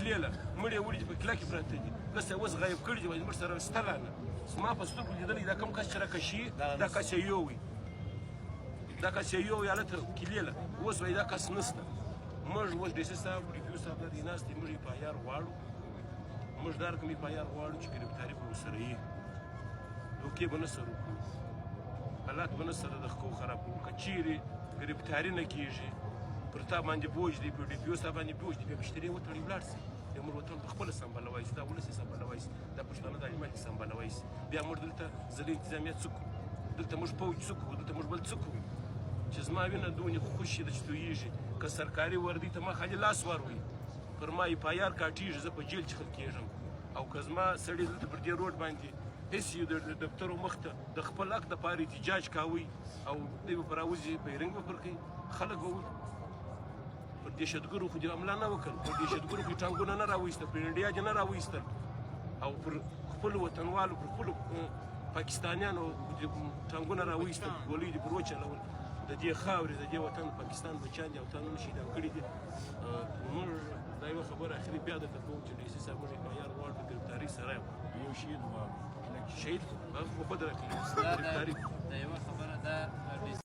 کلې له مړي وړي په کلا کې پراته دي. لسه اوس غایب کړي دي، موږ سره شته لا نه. زما په سترګو لیدلی دا کوم کس چې راکشي، دا کس یې یو وي، دا کس یې یو وي هلته کلې له. اوس وایي دا کس نشته. موږ اوس ډي سي صاحب، ډي پي او صاحب دا دی ناست دي، موږ اف آی آر غواړو. موږ دا رقم اف آی آر غواړو چې ګرفتاري به ورسره وي، دوکې به نه سره وکړو، حالات به نه سره د ښکو خراب کړو. که چیرې ګرفتاري نه کېږي، پر تا باندې بوج دی، پر ډي پي او صاحب باندې بوج دی، بیا بشترې وتړي ولاړ سي. بیا موږ وطن په خپله سمبالوای سي، دا ولس یې سمبالوای سي، دا پښتانه د عالمان یې سمبالوای سي. بیا موږ دلته ضلع انتظامیه څه کوو؟ دلته موږ پوځ څه کوو؟ دلته موږ بل څه کوو؟ چې زما وینه دونې خوشې ده چې تویېږي، که سرکاري وردۍ ته ما خالي لاس وروي، پر ما اف آی آر کاټېږي، زه په جیل چخل کېږم. او که زما سړي دلته پر دې روډ باندې هیڅ یو د دفترو مخ ته د خپل حق دپاره احتجاج کاوی او دوی به پر راوځي، پیرنګ به پر کوي، خلک به ولي. پر دهشتګرو خو دې حمله نه وکړ، پر دهشتګرو خو ټانګونه نه راوایستل، پر انډیا دې نه راوایستل، او پر خپلو وطنوالو، پر خپلو پاکستانیانو ټانګونه راوایستل، ګولۍ دې پر وچلول. د دې خاورې، د دې وطن پاکستان بچیان دي او تا نن شهیدان کړي دي. موږ دا یوه خبره اخري بیا درته کوم چې ډي سي صاحب، موږ اف آی آر غواړو د ګرفتارۍ سره. یو شهید غواړو. شهید هغه خو خود راکړي ګرفتاري. دا یوه خبره ده.